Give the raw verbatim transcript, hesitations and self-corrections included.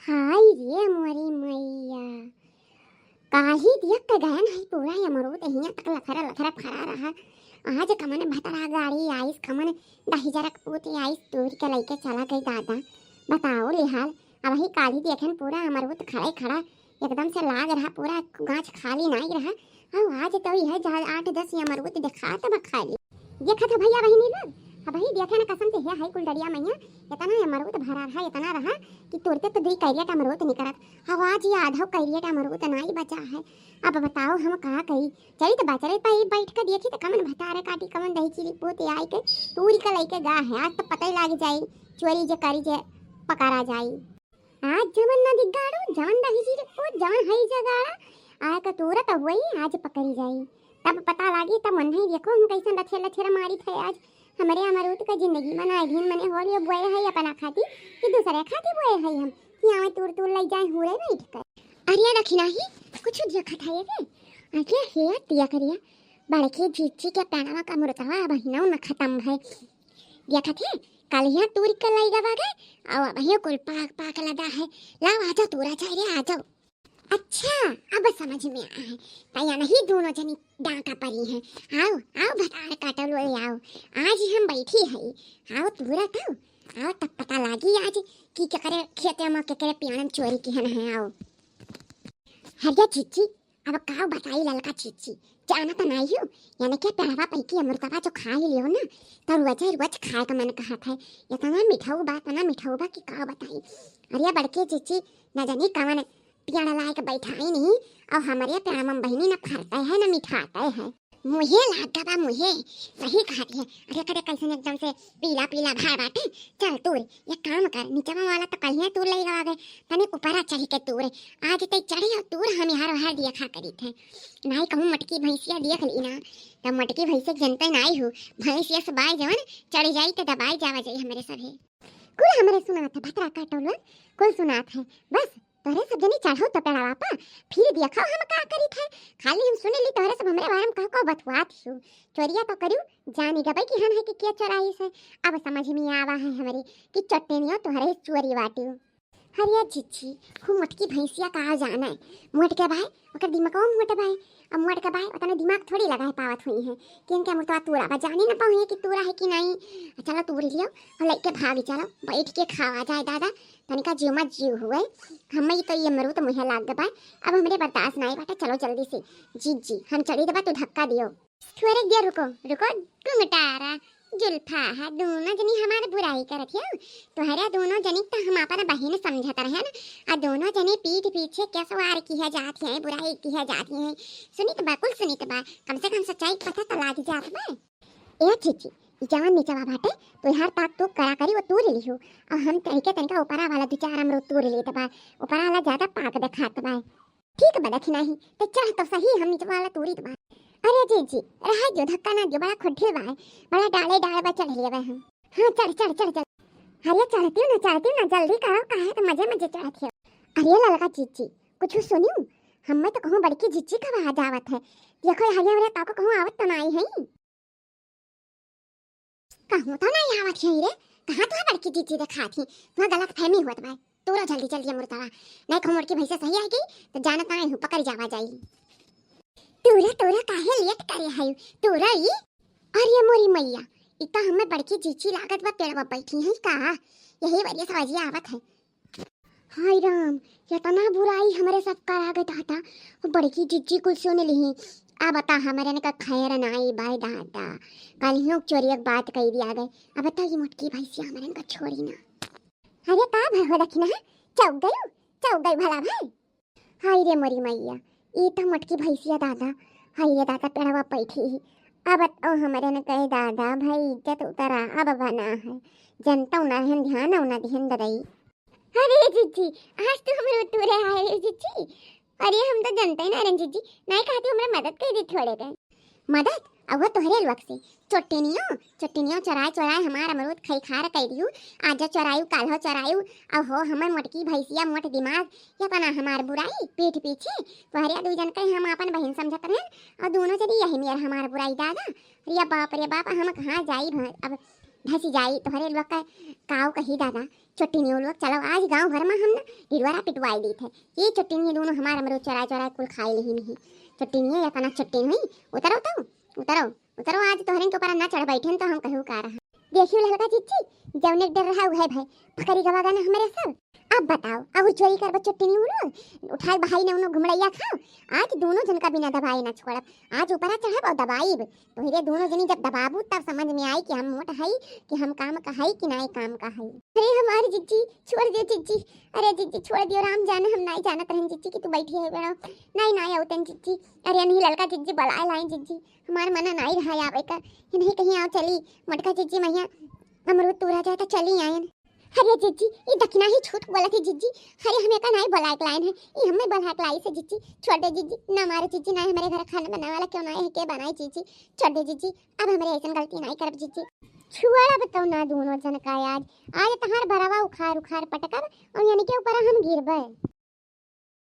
हाय रे मोरी मैया, काल्हि देख के गयन है पूरा अमरूद हियाँ तक लथरा लथरा फरा रहा। आज कमन भतरा गाड़ी आइस, कमन दहिजरक पूत आइस, तूर के लइके चला गई दादा। बताओ लिहाल, अबही काल्हि देखेन पूरा अमरूद खड़े खड़ा एकदम से लाग रहा, पूरा गाछ खाली नाई रहा। अउ आज तो यह जा आठ दस अमरूद देखात बा खाली। देखत ह भइया बहिनी लोग, अबही देखे न कसम से हे है कुल डरिया मैया, इतना अमरूद भरा रहा, इतना रहा कि तोड़ते तो दुई कैरियट अमरूद निकरत। अउ आज ये आधो कैरियट अमरूद नाई बचा है। अब बताओ हम का करी? चली तो बचरे पर ही बैठ के देखी तो कमन भतारे काटी, कमन दही चीरी पोते आई के तूरी का लइके गा है। आज तो पता ही लाग जाई, चोरी जे करी जे पकड़ा जाई। आज जवन नदी गाड़ो, जवन दही चीरी पोत, जवन हई जगाड़ा, आय का तूरत हुई, आज पकड़ी जाई। तब पता लागी, तब मन ही देखो हम कैसन लछेर लछेर मारी थे आज। हमरे अमरूद का जिंदगी में ना दिन मने होलियो बोए है अपना खाती कि दूसरे खाती बोए है हम कि आवे तूर तूर लई जाए हुरे बैठ कर। अरे रखी नाही, कुछ देखत है ये। अरे हे दिया करिया, बड़के जीजी के पेड़वा का मुरतवा अब हिनौ न खत्म है। देखत है, कल यहाँ तूर के लई गवा गए, और अब ये कुल पाक पाक लदा है। लाओ आ जाओ तूरा जाए रे, आ जाओ। अच्छा, अब समझ में आया है। तैया नहीं दोनों जनी डांका परी हैं। आओ, आओ भतार काटल वाले आओ। आज ही हम बैठी है। आओ तूरा तो, आओ तब पता लागी आज कि केकरे खेते में केकरे पियानन चोरी किहन है। आओ। हरिया जीजी, अब काव बताई ललका जीजी, जाना तो नाई हो, यानी क्या पेड़वा पैकी अमृतवा जो खा ही लियो ना, तो रोजे रोज खाए का मन कहत है। इतना मिठाऊ बा, इतना मिठाऊ बा कि काव बताई। अरे बड़के जीजी, न जानी कवन पेड़ लाए के बैठाई नहीं, और हमारे पेड़वा में बहिनी न फरते है न मिठाते है। मुहे लाग गवा मुहे, सही कहत है। अरे करे कैसन एकदम से पीला पीला भाई बाटे। चल तूर, एक काम कर, नीचवा वाला तो कलिया तूर ले गवा गए, तनी ऊपरा चढ़ के तूर। आज ते चढ़े और तूर हम यार वहार दिया खा करी थे। नाई कहूँ मटकी भैंसिया देख ली ना, तब मटकी भैंसिया के जनते नाई हो, भैंसिया से बाय जवन चढ़ जाई तो दबाई जावा जाई हमरे सभे। कुल हमरे सुनात है भतरा काटौलवा, कुल सुनात है। बस तोहरे सब जनी चढ़ो तो पेड़वा पा, फिर देखो हम का करी थे। खाली हम सुन ली तोहरे सब हमरे बारे में कहो कहो बतवात हो। चोरिया तो करू, जानी गबे कि हन है कि क्या चोराई से। अब समझ में आवा है हमरे कि चट्टेनियो तोहरे चोरी बाटियो। हरिया जीजी, हु मोटकी भैंसिया का जाने। मोट के भाई, ओकर दिमागो मोट भाई। अब मोट के भाई उतना दिमाग थोड़ी लगाए पावत हुई है कि इनके मुर्तवा तूरा बा, जाने न पावे कि तूरा है कि नहीं। चलो तूर लियो और लेके भाग चलो, बैठ के खावा जाए दादा। तनिका जीव मत जीव हुए, हमें तो ये अमरूद मुहे लाग गए बा, अब हमरे बर्दाश्त नहीं बाटे। चलो जल्दी से जीजी, हम चढ़ी दबा, तू धक्का दियो। थोड़े दिया रुको, रुको, घुंघटारा, जुल्फा है, दोनों जनी हमारे बुराई करत हो। तोहरा दोनों जनी तो हम अपन बहिन समझत रहे ना, आ दोनों जनी पीठ पीछे कैसवार किया जात है, बुराई किया जात है। सुनित बा, कुल सुनित बा, कम से कम सच्चाई पता तो लाग जात बा। ए जीजी, ई जवान निचवा बाटे, तोहार ताक तू कड़ा करी वो तूर लिहू, और हम तनिके तनिका ऊपरा वाला दू चार अमरूद तूर लेत बा, ऊपरा वाला ज्यादा पाक देखात बा। ठीक बा दखिनाही, ते चढ़ तो सही, हम निचवा वाला तूरित बा। अरे जीजी, रहा दियो, धक्का ना दियो, बड़ा खुड्ढिल बा, बड़ा डाले डाल बा, चढ़ लेबे हम। हाँ चढ़ चढ़ चढ़ चढ़। अरे चढ़ती हूँ ना, चढ़ती हूँ ना, जल्दी करो, काहे तो मजे मजे चढ़त हो। अरे ललका जीजी, कुछ सुनियो, हमें तो कहूँ बड़की जीजी का आवाज आवत है, देखो यहाँ हमारे ताको कहूँ आवत तो ना आई है। कहूँ तो नहीं आवत है रे, कहाँ तुहा बड़की जीजी देखात ही, तुहा गलत फहमी होत बा। तूरा जल्दी जल्दी अमृतवा, नहीं कहूँ मोटकी भैंसे सही आएगी तो जानत ना हूँ पकड़ जावा जाई। तूरा तूरा काहे लेट करे है तूरा ई? अरे मोरी मैया, ई तो हमें बड़की जीजी लागत बा पेड़वा बैठी है का, यही वजह से आवाज आवत है। हाय राम, इतना बुराई हमरे सब करा गए दादा। वो बड़की जिज्जी कुल सुन लिही। अब बता हमरे ने का खैर नाई बाय दादा। कल ही चोरी एक बात कही दिया गए। अब बता ये मोटकी भैंसिया हमरे ने का छोड़ी ना। अरे का भय हो रखी ना है? चौक गयू, चौक गई भला भाई। हाय रे मोरी मैया, ई तो मोटकी भैंसिया दादा। हाय रे दादा पेड़वा पैठी ही। अब तो हमरे ने कहे दादा भाई इज्जत उतरा अब बना है। जनता उना रहन ध्यान उना दिहन ददई। अरे जिज्जी, आज तो हमरे तूरे आए रे जिज्जी। अरे हम तो जनते ही ना रहन जिज्जी, नहीं कहती हमरे मदद कर दी थोड़े के। मदद? अब वो तोहरे लुक से। चोट्टिनियो, चोट्टिनियो चोराए चोराए हमार अमरूद खाई खार कह दियो। आज चोरायु, काल्हो चोरायु। अब हो हमर मोटकी भैंसिया मोट दिमाग, ये तना हमार बुराई पीठ पीछे। तोहरे दू जन के हम अपन बहिन समझत रहन और दोनों जनी यही मेर हमार बुराई दादा। अरे बाप रे बाप, हम कहाँ जाई अब। धसी जाई तोहरे लोग का। काऊ कही दादा, चोट्टिनियो लोग, चलो आज गाँव भर मा हम ना डिडवारा पिटवाई दीत है। ये चोट्टिनिये दोनों हमार अमरूद चोराए चोराए कुल खाई लिहिन ही। चोट्टिनिये, एतना चोट्टिन हुई, उतरो तो, उतरो, उतरो, आज तोहरे के ऊपर ना चढ़ बैठेन तो हम कहू का रहा। देखियो ललका जिज्जी, जौने डर रहा उहे भय, पकड़ी गवा गए ना हमरे सब। अब बताओ, अब चोरी करब चोट्टिनियो लोग, उठाए भाई ने उन्हों घुमड़ैया खाओ। आज दोनों जन का बिना दबाए ना छोड़ब, आज ऊपरा चढ़ब और दबाइब। तोहरे दोनों जनी जब दबाबू तब समझ में आई कि हम मोट हई, कि हम काम का हई, कि नाई काम का हई। अरे हमारी जिज्जी, छोड़ दियो जिज्जी। अरे जिज्जी छोड़ दियो, राम जाने हम नाई जानत रहन जिज्जी कि तू बैठी है बेड़ो। नाई नाई आउतन जिज्जी। अरे नहीं ललका जिज्जी बलाए लाइन जिज्जी, हमार मना नाई रहा आवे का। ये नहीं कहीं आओ चली, मोटका जिज्जी मैया अमरूद तूरा जाए तो चली आयन। अरे जिज्जी, ई दखिना ही छूट बोलत ही जिज्जी। अरे हमें का नाई बोलाए के लाइन है, ई हमें बोलाए के लाई से जिज्जी। छोड़ दे जिज्जी, ना मारे जिज्जी, ना हमरे घर खाना बनावे वाला क्यों ना है, के बनाई जिज्जी। छोड़ दे जिज्जी, अब हमरे ऐसन गलती नाई करब जिज्जी। छोड़ब तो ना दोनों जन का आज, आज तहार बरवा उखार उखार पटकब और यानी के ऊपर हम गिरबे।